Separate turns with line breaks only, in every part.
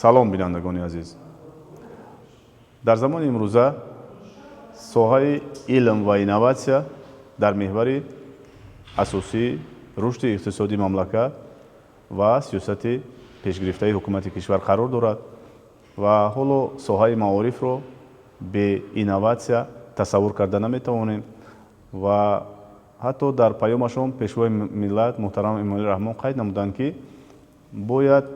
Салом, бинандагони азиз. Дар замони имрӯза соҳаи илм ва инноватсия дар меҳвари асосии рушди иқтисодии мамлакат ва сиёсати пешгирифтаи ҳукумати кишвар қарор дорад ва ҳоло соҳаи маорифро бе инноватсия тасаввур карда наметавонем. Ва ҳатто дар паёмашон Пешвои миллат муҳтарам Эмомалӣ Раҳмон қайд намуданд, ки бояд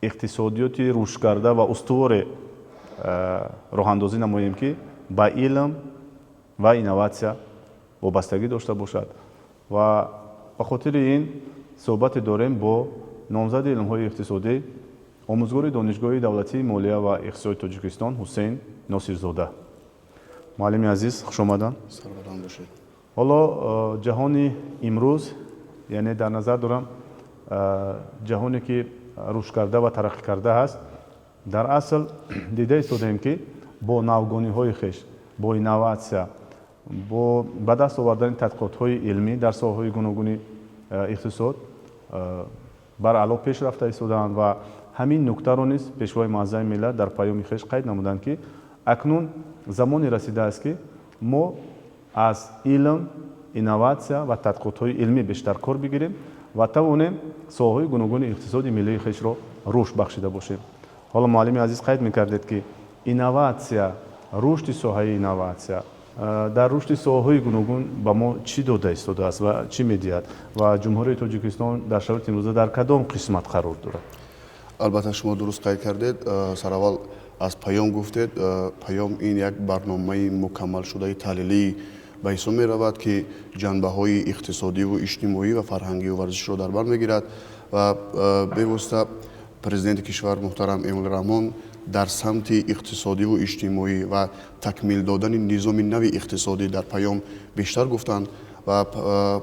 иқтисодиёти рушдкарда ва устуворе роҳандозӣ намоем, ки ба илм ва инноватсия вобастагӣ дошта бошад. Ва ба хотири ин суҳбате дорем бо номзади илмҳои иқтисодӣ, омӯзгори Донишгоҳи давлатии молия ва иқтисоди Тоҷикистон Ҳусейн Носирзода. Муаллими азиз, хушомаданд.
Сарбаланд бошед.
Ҳоло ҷаҳони имрӯз, яъне дар назар дорам ҷаҳоне, ки рушд карда ва тараққӣ карда аст, дар асл дида истодаем, ки бо навгониҳои хеш, бо инноватсия, бо ба даст овардани тадқиқотҳои илмӣ дар соҳаҳои гуногуни иқтисод бараъло пеш рафта истодаанд. Ва ҳамин нуктаро низ Пешвои муаззами миллат дар паёми хеш қайд намуданд, ки акнун замоне расидааст, ки мо аз илм, инноватсия ва тадқиқотҳои илмӣ бештар кор бигирем ва тавонем соҳаҳои гуногуни иқтисоди миллии хешро рушд бахшида бошем. Ҳоло, муаллими азиз, қайд мекардед, ки инноватсия, рушди соҳаи инноватсия дар рушди соҳаҳои гуногун ба мо чӣ дода истодааст ва чӣ медиҳад ва Ҷумҳурии Тоҷикистон дар шароити имрӯза дар кадом қисмат қарор дорад?
Албатта, шумо дуруст қайд кардед. Сараввал аз паём гуфтед. Паём ин як барномаи мукаммалшудаи таҳлилӣ ба ҳисоб меравад, ки ҷанбаҳои иқтисодиву иҷтимоӣ ва фарҳангию варзишро дар бар мегирад. Ва бевосита Президенти кишвар муҳтарам Эмомалӣ Раҳмон дар самти иқтисодиву иҷтимоӣ ва такмил додани низоми нави иқтисодӣ дар паём бештар гуфтанд. Ва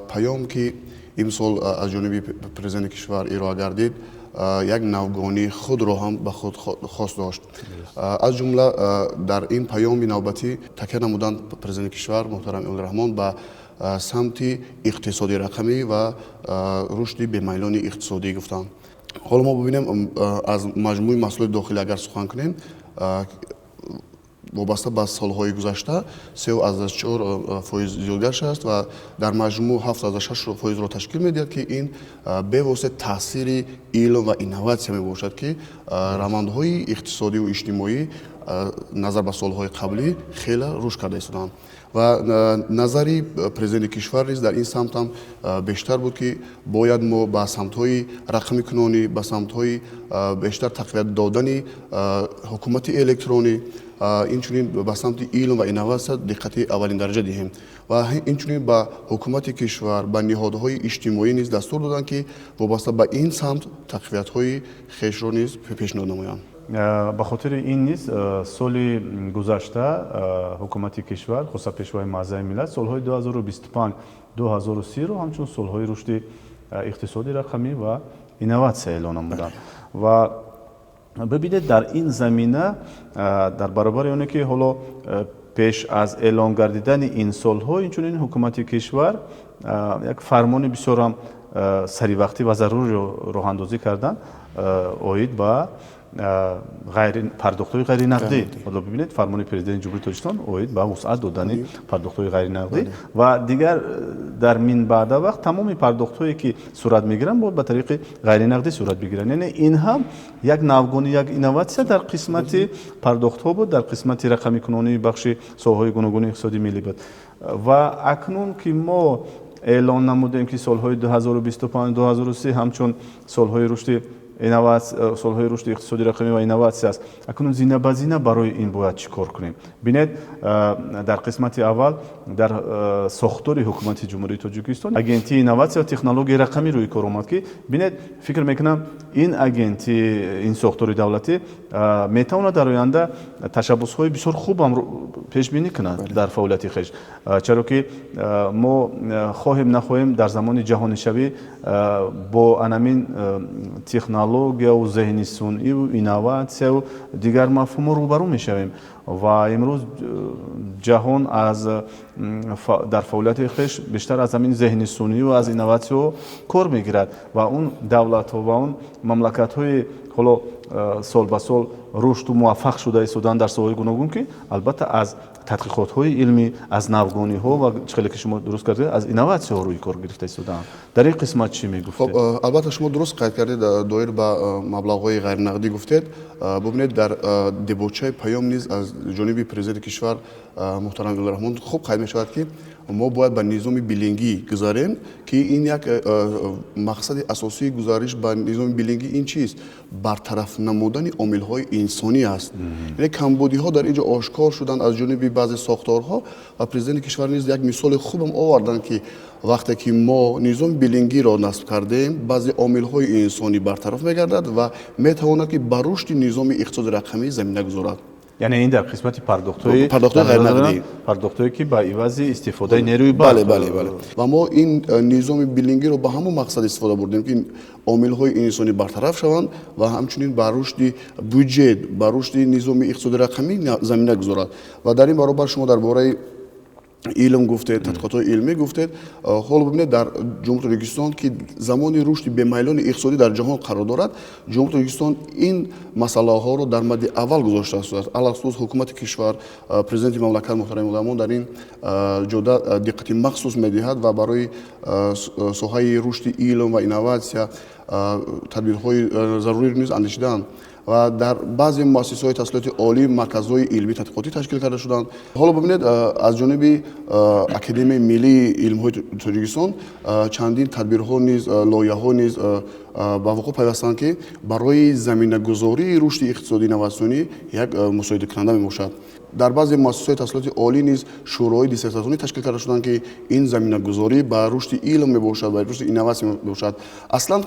паём, ки имсол аз ҷониби Президенти кишвар ироа гардид, як навгонии худро ҳам ба худ хос дошт. Аз ҷумла дар ин паёми навбатӣ такя намуданд Президенти кишвар муҳтарам Эмомалӣ Раҳмон ба самти иқтисоди рақамӣ ва рушди бемайлони иқтисодӣ гуфтанд. Ҳоло мо бибинем, аз маҷмӯи маҳсулоти дохилӣ агар сухан кунем, вобаста ба солҳои гузашта 3,4% зиёд гаштааст ва дар маҷмӯъ 7,6%-ро ташкил медиҳад, ки ин бевосита таъсири илм ва инноватсия мебошад, ки равандҳои иқтисодиву иҷтимоӣ назар ба солҳои қаблӣ хеле рушд карда истодаанд. Ва назари Президенти кишвар низ дар ин самт ҳам бештар буд, ки бояд мо ба самтҳои рақамикунонӣ, ба самтҳои бештар тақвият додани ҳукумати электронӣ, инчунин ба самти илм ва инноватсия диққати аввалин дараҷа диҳем. Ва инчунин ба ҳукумати кишвар, ба ниҳодҳои иҷтимоӣ низ дастур доданд, ки вобаста ба ин самт тақвиятҳои хешро низ пешниҳод намоянд.
Ба хотири ин низ соли гузашта ҳукумати кишвар, хусусан Пешвои муаззами миллат, солҳои 2025 2030-ро ҳамчун солҳои рушди иқтисоди рақамӣ ва инноватсия эълон намуданд. Ва бибинед, дар ин замина, дар баробари оне ки ҳоло пеш аз эълон гардидани ин солҳо, инчунин ҳукумати кишвар як фармони бисёрам саривақтӣ ва заруриро роҳандозӣ карданд оид ба пардохтҳои ғайринақдӣ. Ҳоло бибинед, фармони Президенти Ҷумҳурии Тоҷикистон оид ба вусъат додани пардохтҳои ғайринақдӣ ва дигар дар минбаъда вақт тамоми пардохтҳое, ки сурат мегиранд, бояд ба тариқи ғайринақдӣ сурат бигиранд. Яъне ин ҳам як навгонӣ, як инноватсия дар қисмати пардохтҳо буд, дар қисмати рақамикунонии бахши соҳаҳои гуногуни иқтисоди миллӣ буд. Ва акнун ки мо эълон намудем, ки солҳои 2025 2030 ҳамчун солҳои рушди солҳои рушди иқтисоди рақамӣ ва инноватсия аст, акнун зина ба зина барои ин бояд чӣ кор кунем? Бинед, дар қисмати аввал дар сохтори ҳукумати Ҷумҳурии Тоҷикистон Агентии инноватсия ва технологияи рақамӣ рӯи кор омад, ки бинед, фикр мекунам, ин агентӣ, ин сохтори давлатӣ метавонад дар оянда ташаббусҳои бисёр хубам пешбинӣ кунад дар фаъолияти хеш, чаро ки мо хоҳем нахоҳем дар замони ҷаҳонишавӣ бо анамин технологияву зеҳни сунъиву инноватсияву дигар мафҳумҳо рӯбарӯ мешавем. Ва имрӯз ҷаҳон аз дар фаъолияти хеш бештар аз ҳамин зеҳни сунъиву аз инноватсияҳо кор мегирад. Ва он давлатҳо ва он мамлакатҳои ҳоло сол ба сол рушду муваффақ шуда истодаанд дар соҳаҳои гуногун, ки албатта аз тадқиқотҳои илмӣ, аз навгониҳо ва чӣ хеле ки шумо дуруст кардед, аз инноватсияҳо рӯи кор гирифта истодаанд. Дар ин қисмат чӣ мегуфтед?
Хоб, албатта шумо дуруст қайд кардед, доир ба маблағҳои ғайринақдӣ гуфтед. Бубинед, дар дебочаи паём низ аз ҷониби президенти кишвар муҳтарам Эмомалӣ Раҳмон хуб қайд мешавад, ки мо бояд ба низоми биллингӣ гузарем, ки ин як мақсади асосии гузариш ба низоми биллингӣ ин чист? Бартараф намудани омилҳои инсонӣ аст. Яъне камбудиҳо дар ин ҷо ошкор шуданд аз ҷониби баъзе сохторҳо ва президенти кишвар низ як мисоли хубам оварданд, ки вақте ки мо низоми биллингиро насб кардем, баъзе омилҳои инсонӣ бартараф мегардад ва метавонад, ки ба рушди низоми иқтисоди рақамӣ замина гузорад.
Яъне ин дар қисмати пардохтҳои
пардохтҳои ғайринақдӣ,
пардохтҳое ки ба ивази истифодаи нерӯи барқ.
Бале, бале, бале. Ва мо ин низоми биллингиро ба ҳамон мақсад истифода бурдем, ки омилҳои инсонӣ бартараф шаванд ва ҳамчунин ба рушди буҷет, ба рушди низоми иқтисоди рақамӣ замина гузорад. Ва дар ин баробар шумо дар бораи илм гуфтед, тадқиқотҳои илмӣ гуфтед. Ҳоло бибинед, дар Ҷумҳурии Тоҷикистон, ки замони рушди бемайлони иқтисодӣ дар ҷаҳон қарор дорад, Ҷумҳурии Тоҷикистон ин масъалаҳоро дар мадди аввал гузоштааст. Алахусус ҳукумати кишвар, президенти мамлакат муҳтарам Эмомалӣ Раҳмон дар ин ҷода диққати махсус медиҳад ва барои соҳаи рушди илм ва инноватсия тадбирҳои заруриро низ андешидаанд. Ва дар баъзе муассисаҳои таҳсилоти олӣ марказҳои илмӣ тадқиқотӣ ташкил карда шуданд. Ҳоло бибинед, аз ҷониби Академияи миллии илмҳои Тоҷикистон чандин тадбирҳо низ, лоиҳаҳо низ ба вуқӯъ пайвастанд, ки барои заминагузории рушди иқтисоди инноватсионӣ як мусоидакунанда мебошад. Дар баъзе муассисаҳои таҳсилоти олӣ низ шӯроҳои диссертатсионӣ ташкил карда шуданд, ки ин заминагузорӣ ба рушди илм мебошад, ба рушди инноватсия мебошад. Аслан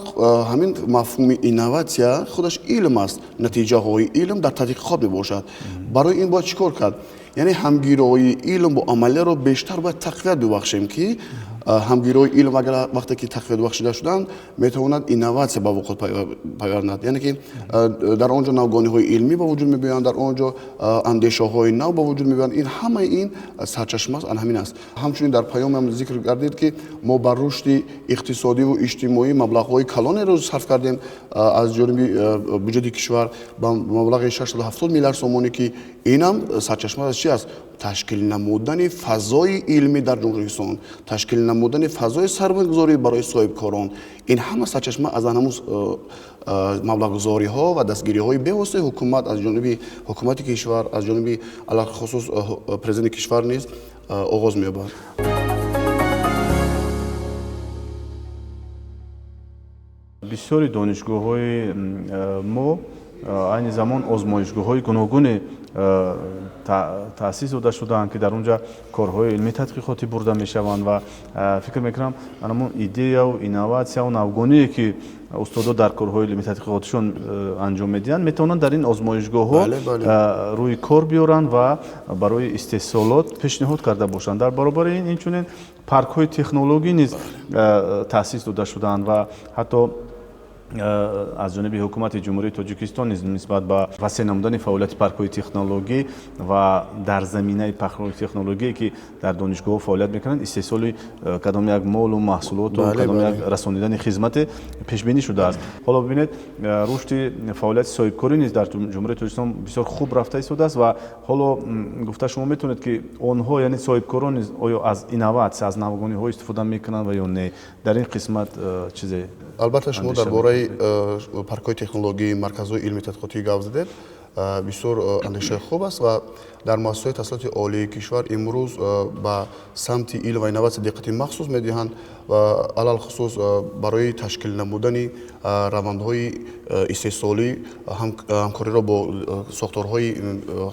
ҳамин мафҳуми инноватсия худаш илм аст, натиҷаҳои илм дар тадқиқот мебошад. Барои ин бояд чӣ кор кард? Яъне ҳамгироии илм бо амалияро бештар бояд тақвият бибахшем, ки ҳамгироии илм агар вақте ки тақвият бахшида шуданд, метавонад инноватсия ба вуқӯъ пайвандад. Яъне ки дар он ҷо навгониҳои илмӣ ба вуҷуд мебиёянд, дар он ҷо андешаҳои нав ба вуҷуд мебиёянд. Ин ҳамаи ин сарчашма аст, ҳамин аст. Ҳамчунин дар паёмам зикр гардид, ки мо ба рушди иқтисодиву иҷтимоӣ маблағҳои калонеро сарф кардем аз ҷониби буҷети кишвар ба маблағи 670 миллиард сомонӣ, ки инам сарчашма аз чи аст? Ташкил намудани фазои илмӣ дар Ҷумҳурии Тоҷикистон, ташкил намудани фазои сармоягузорӣ барои соҳибкорон. Ин ҳама сарчашма аз ҳамун маблағгузориҳо ва дастгириҳои бевоситаи ҳукумат аз ҷониби ҳукумати кишвар, аз ҷониби алахусус президенти кишвар низ оғоз меёбад.
Бисёри донишгоҳҳои мо айни замон озмоишгоҳҳои гуногуне таъсис дода шудаанд, ки дар он ҷа корҳои илмӣ тадқиқотӣ бурда мешаванд ва фикр мекунам ҳамон идеяу инноватсияу навгоние, ки устодо дар корҳои илмӣ тадқиқотишон анҷом медиҳанд, метавонанд дар ин озмоишгоҳҳо рӯи кор биёранд ва барои истеҳсолот пешниҳод карда бошанд. Дар баробари ин инчунин паркҳои технологӣ низ таъсис дода шудаанд ва ҳатто аз ҷониби ҳукумати Ҷумҳурии Тоҷикистон низ нисбат ба васеъ намудани фаъолияти паркҳои технологӣ ва дар заминаи паркҳои технологие, ки дар донишгоҳҳо фаъолият мекунанд, истеҳсоли кадом як молу маҳсулоту кадом як расонидани хизмате пешбинӣ шудааст. Ҳоло бибинед, рушди фаъолияти соҳибкорӣ низ дар Ҷумҳурии Тоҷикистон бисёр хуб рафта истодааст ва ҳоло гуфта шумо метавонед, ки онҳо, яъне соҳибкорон низ оё аз инноватсия, аз навгониҳо истифода мекунанд ва ё не? Дар ин қисмат чизе
Албатта, шумо дар бораи паркҳои технологӣ, марказҳои илмии тадқиқотӣ гап задед. Бисёр андешаи хуб аст ва дар муассисаҳои таҳсилоти олии кишвар имрӯз ба самти илм ва инноватсия диққати махсус медиҳанд ва алалхусус барои ташкил намудани равандҳои истеҳсолӣ ҳамкориро бо сохторҳои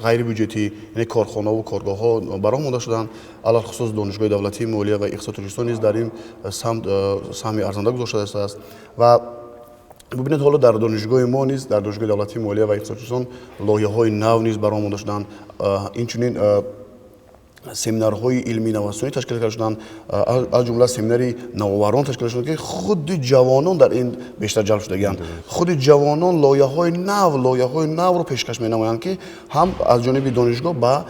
ғайрибюҷетӣ, яъне корхонаву коргоҳҳо ба роҳ монда шуданд. Алалхусус Донишгоҳи давлатии молия ва иқтисоди Тоҷикистон низ дар ин самт саҳми арзанда гузошта шудааст. Ва бубинед, ҳоло дар донишгоҳи мо низ, дар Донишгоҳи давлатии молия ва иқтисоди Тоҷикистон лоиҳаҳои нав низ ба роҳ монда шуданд. Инчунин семинарҳои илмии инноватсионӣ ташкил карда шуданд, аз ҷумла семинари навоварон ташкил шуданд, ки худи ҷавонон дар ин бештар ҷалб шудагианд. Худи ҷавонон лоиҳаҳои навро пешкаш менамоянд, ки ҳам аз ҷониби донишгоҳ ба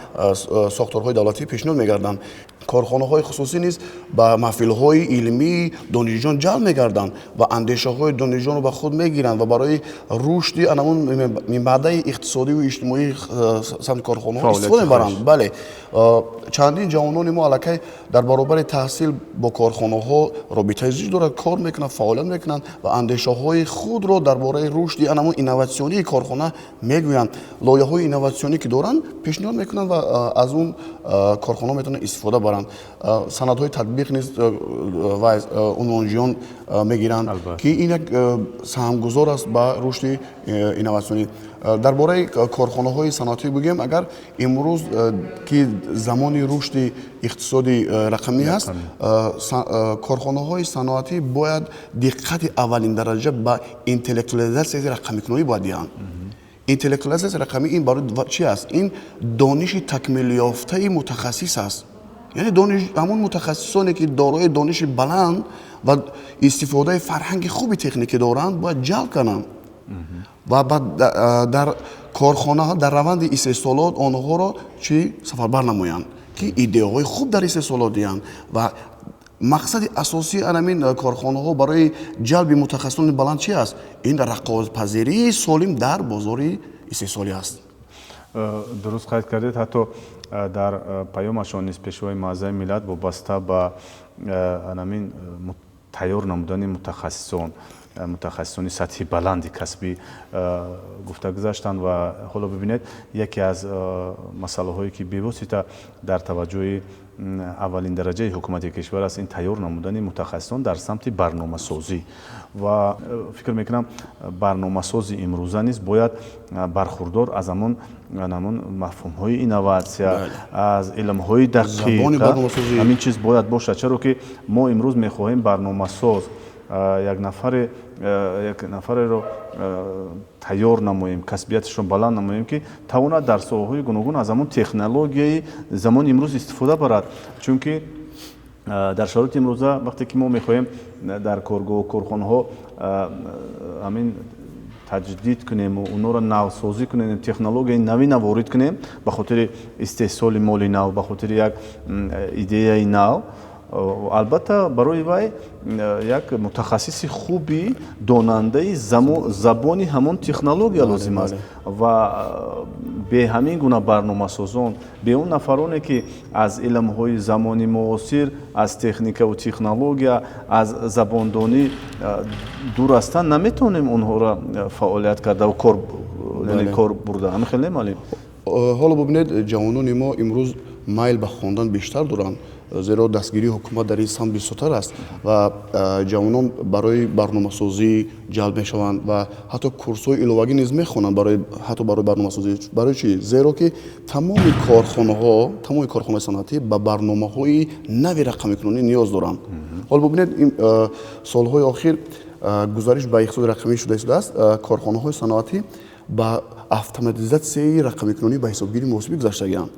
сохторҳои давлатӣ пешниҳод мегарданд. Корхонаҳои хусусӣ низ ба маҳфилҳои илмии донишҷӯён ҷалб мегарданд ва андешаҳои донишҷӯёнро ба худ мегиранд ва барои рушди анамун минбаъдаи иқтисодиву иҷтимоии самти корхонаҳо истифода мебаранд. Бале, чандин ҷавонони мо аллакай дар баробари таҳсил бо корхонаҳо робитаи зич дорад, кор мекунанд, фаъолият мекунанд ва андешаҳои худро дар бораи рушди анамун инноватсионии корхона мегӯянд. Лоиҳаҳои инноватсионӣ ки доранд, пешниҳод мекунанд ва аз он корхонаҳо метавонанд истифода баранд. Санадҳои татбиқ низ ва унвонҷиён мегиранд, ки ин як саҳмгузор аст ба рушди инноватсионӣ. Дар бораи корхонаҳои саноатӣ бигӯем, агар имрӯз ки замони рушди иқтисоди рақамӣ аст, корхонаҳои саноатӣ бояд диққати аввалин дараҷа ба интеллектуализатсияи рақамикунонӣ бояд диҳанд. Интеллектуализатсияи рақамӣ ин барои чӣ аст? Ин дониши такмилёфтаи мутахассис аст. Яъне ҳамон мутахассисоне ки дорои дониши баланд ва истифодаи фарҳанги хуби техникӣ доранд, бояд ҷалб кунанд ва дар корхонаҳо, дар раванди истеҳсолот онҳоро чӣ сафарбар намоянд, ки идеяҳои хуб дар истеҳсолот диҳанд. Ва мақсади асосии анамин корхонаҳо барои ҷалби мутахассисони баланд чӣ аст? Ин рақобатпазирии солим дар бозори истеҳсолӣ аст.
Дуруст қайд кардед. Ҳатто дар паёмашон низ Пешвои муаззами миллат вобаста ба анамин тайёр намудани мутахассисони сатҳи баланди касбӣ гуфта гузаштанд. Ва ҳоло бибинед, яке аз масъалаҳое ки бевосита дар таваҷҷӯҳи аввалин дараҷаи ҳукумати кишвар аст, ин тайёр намудани мутахассисон дар самти барномасозӣ. Ва фикр мекунам, барномасози имрӯза низ бояд бархурдор аз ҳамон мафҳумҳои инноватсия, аз илмҳои дақиқ, ҳамин чиз бояд бошад. Чаро ки мо имрӯз мехоҳем барномасоз як нафареро тайёр намоем, касбияташро баланд намоем, ки тавонад дар соҳаҳои гуногун аз ҳамон технологияи замони имрӯз истифода барад. Чунки дар шароити имрӯза вақте ки мо мехоҳем дар коргоҳу корхонаҳо ҳамин таҷдид кунем, онҳоро навсозӣ кунем, технологияи навина ворид кунем ба хотири истеҳсоли моли нав, ба хотири як идеяи нав, албатта барои вай як мутахассиси хуби донандаи забони ҳамон технология лозим аст. Ва бе ҳамин гуна барномасозон, бе он нафароне ки аз илмҳои замони муосир, аз техникаву технология, аз забондонӣ дур ҳастанд, наметавонем онҳоро фаъолият карда кор бурда. Ҳамин хел не, муаллим?
Ҳоло бубинед, ҷавонони мо имрӯз майл ба хондан бештар доранд, зеро дастгирии ҳукумат дар ин самт бисёртар аст ва ҷавонон барои барномасозӣ ҷалб мешаванд ва ҳатто курсҳои иловагӣ низ мехонанд ҳатто барои барномасозӣ. Барои чӣ? Зеро ки тамоми корхонаҳои саноатӣ ба барномаҳои нави рақамикунонӣ ниёз доранд. Ҳоло бубинед, солҳои охир гузариш ба иқтисоди рақамӣ шуда истодааст. Корхонаҳои саноатӣ ба автоматизатсияи рақамикунонӣ ба ҳисобгирии муҳосибӣ гузаштагианд.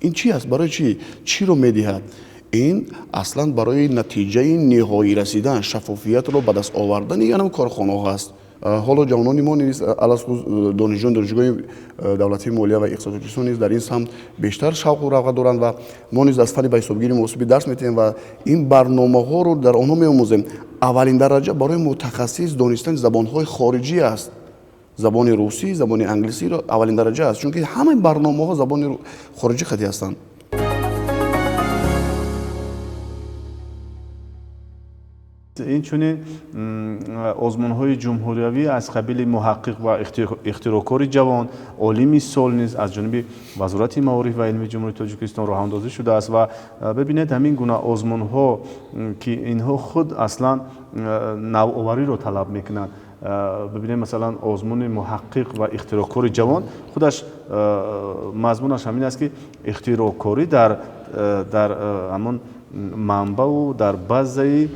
Ин чӣ аст? Барои чӣ? Чиро медиҳад? Ин аслан барои натиҷаи ниҳоӣ расидан, шаффофиятро ба даст овардани янам корхонаҳо аст. Ҳоло ҷавонони мо низ, алалхусус донишҷӯён донишгоҳи давлатии молия ва иқтисоди Тоҷикистон низ дар ин самт бештар шавқу рағбат доранд ва мо низ аз фанни ба ҳисобгирии муҳосибӣ дарс медиҳем ва ин барномаҳоро дар онҳо меомӯзем. Аввалин дараҷа барои мутахассис донистани забонҳои хориҷӣ аст. Забони русӣ, забони англисиро аввалин дараҷа аст, чунки ҳамаи барномаҳо забони хориҷӣ хатӣ ҳастанд.
Инчунин озмунҳои ҷумҳуриявӣ аз қабили муҳаққиқ ва ихтироъкори ҷавон, олими сол низ аз ҷониби Вазорати маориф ва илми Ҷумҳурии Тоҷикистон роҳандозӣ шудааст. Ва бибинед, ҳамин гуна озмунҳо, ки инҳо худ аслан навовариро талаб мекунанд. Бибинем, масалан, озмуни муҳаққиқ ва ихтироъкори ҷавон худаш мазмунаш ҳамин аст, ки ихтироъкорӣ дар ҳамон манбаъу дар базаи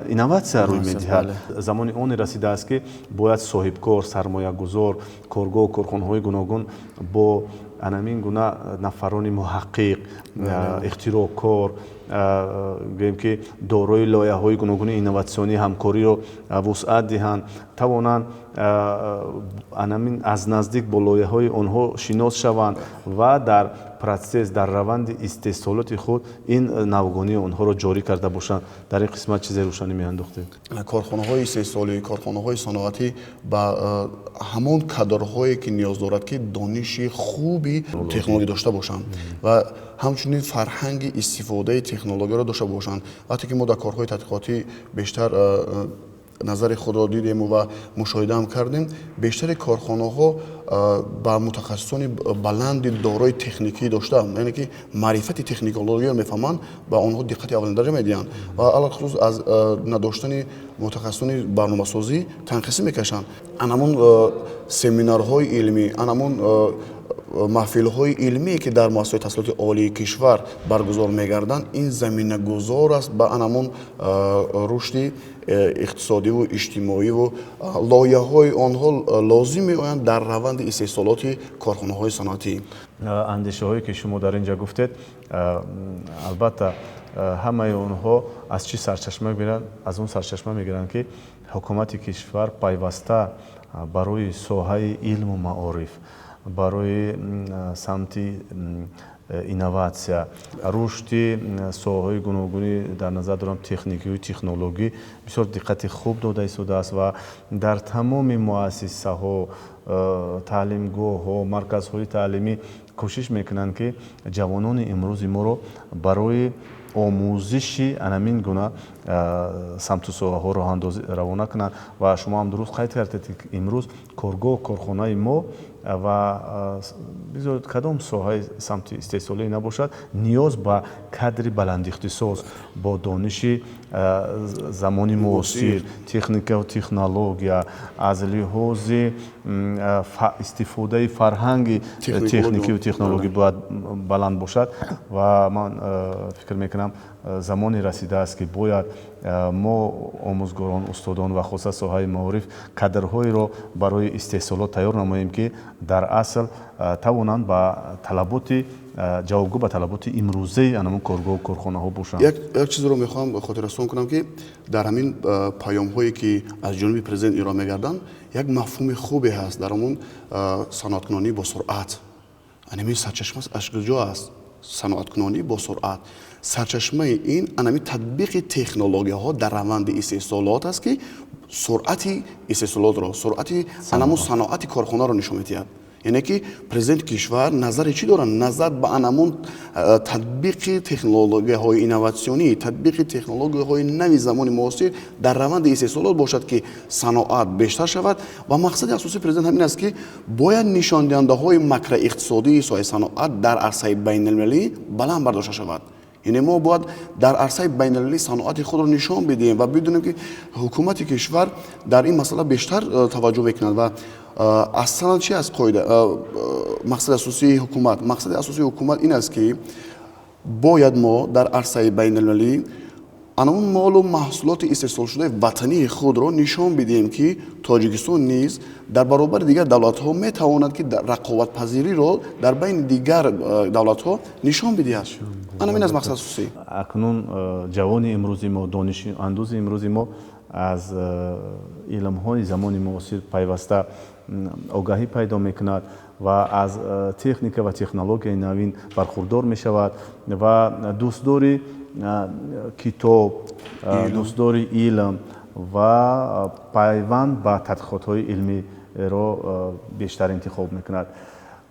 Инноватсия рӯй медиҳад. Замони оне расидааст, ки бояд соҳибкор, сармоягузор, коргоҳ, корхонаҳои гуногун бо анамин гуна нафарони муҳаққиқ, ихтироъкор, гӯем ки дорои лоиҳаҳои гуногуни инноватсионӣ ҳамкориро вусъат диҳанд, тавонанд анамин аз наздик бо лоиҳаҳои онҳо шинос шаванд ва дар процесс, дар раванди истеҳсолоти худ ин навгонии онҳоро ҷорӣ карда бошанд. Дар ин қисмат чизе рӯшанӣ меандохтед?
Корхонаҳои истеҳсолӣ, корхонаҳои саноатӣ ба ҳамон кадрҳое ки ниёз дорад, ки дониши хуби технологӣ дошта бошанд ва ҳамчунин фарҳанги истифодаи технологияро дошта бошанд. Вақте ки мо дар корҳои тадқиқотӣ бештар назари худро дидему ва мушоҳидаам кардем, бештари корхонаҳо ба мутахассисони баланди дорои техникӣ дошта, яъне ки маърифати технологияро мефаҳманд, ба онҳо диққати аввалиндараҷа медиҳанд ва алалхусус аз надоштани мутахассисони барномасозӣ танқисӣ мекашанд. Анамон семинарҳои илмӣ, анамон маҳфилҳои илмие, ки дар муассисаҳои таҳсилоти олии кишвар баргузор мегарданд, ин заминагузор аст ба анамон рушди иқтисодиву иҷтимоиву лоиҳаҳои онҳо лозим меоянд дар раванди истеҳсолоти корхонаҳои саноатӣ.
Андешаҳое, ки шумо дар ин ҷа гуфтед, албатта, ҳамаи онҳо аз чӣ сарчашма мегиранд? Аз он сарчашма мегиранд, ки ҳукумати кишвар пайваста барои соҳаи илму маориф, барои самти инноватсия, рушди соҳаҳои гуногунӣ, дар назар дорам техникию технологӣ, бисёр диққати хуб дода истодааст ва дар тамоми муассисаҳо, таълимгоҳҳо, марказҳои таълимӣ кӯшиш мекунанд, ки ҷавонони имрӯзи моро барои омӯзиши анамин гуна самту соҳаҳо роҳандозӣ равона кунанд. Ва шумо ҳам дуруст қайд кардед, ки имрӯз коргоҳ, корхонаи мо ва бизор кадом соҳаи самти истеҳсолӣ набошад, ниёз ба кадри баландихтисос бо дониши замони муосир, техникаву технология, аз лиҳози истифодаи фарҳанги техникиву технологӣ бояд баланд бошад. Ва ман фикр мекунам, замоне расидааст, ки бояд мо, омӯзгорон, устодон ва хоса соҳаи маориф, кадрҳоеро барои истеҳсолот тайёр намоем, ки дар асл тавонанд ба талаботи ҷавобгӯ ба талаботи имрӯзаи анамон коргоҳу корхонаҳо бошанд.
Як чизро мехоҳам хотиррасон кунам, ки дар ҳамин паёмҳое, ки аз ҷониби президент ироа мегарданд, як мафҳуми хубе ҳаст дар ҳамон саноаткунонӣ бо суръат. Анамин сарчашма аз куҷо аст? Саноаткунонӣ бо суръат, сарчашмаи ин анами татбиқи технологияҳо дар раванди истеҳсолот аст, ки суръати истеҳсолотро, суръати анамун саноати корхонаро нишон медиҳад. Яъне ки президенти кишвар назари чӣ доранд? Назар ба анамун татбиқи технологияҳои инноватсионӣ, татбиқи технологияҳои нави замони муосир дар раванди истеҳсолот бошад, ки саноат бештар шавад. Ва мақсади асосии президент ҳамин аст, ки бояд нишондиҳандаҳои макроиқтисодии соҳаи саноат дар арсаи байналмилалӣ баланд бардошта шавад. Яъне мо бояд дар арсаи байналмилалӣ саноати худро нишон бидиҳем ва бидонем, ки ҳукумати кишвар дар ин масъала бештар таваҷҷӯҳ мекунад. Ва аслан чи аст қоида, мақсади асосии ҳукумат? Мақсади асосии ҳукумат ин аст, ки бояд мо дар арсаи байналмилалӣ анамун молу маҳсулоти истеҳсолшудаи ватании худро нишон бидиҳем, ки Тоҷикистон низ дар баробари дигар давлатҳо метавонад, ки рақобатпазириро дар байни дигар давлатҳо нишон бидиҳад. Анамин аст мақсади асосӣ.
Акнун ҷавони имрӯзи мо, донишандӯзи имрӯзи мо аз илмҳои замони муосир пайваста огаҳӣ пайдо мекунад ва аз техника ва технологияи навин бархурдор мешавад ва дӯстдори китоб, дӯстдори илм ва пайванд ба тадқиқотҳои илмиро бештар интихоб мекунад.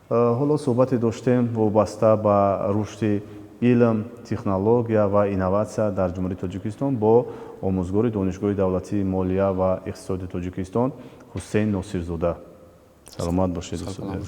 Ҳоло суҳбате доштем вобаста ба рушди илм, технология ва инноватсия дар Ҷумҳурии Тоҷикистон бо омӯзгори Донишгоҳи давлатии молия ва иқтисоди Тоҷикистон Ҳусейн Носирзода. Саломат бошед, устод.
Саломат.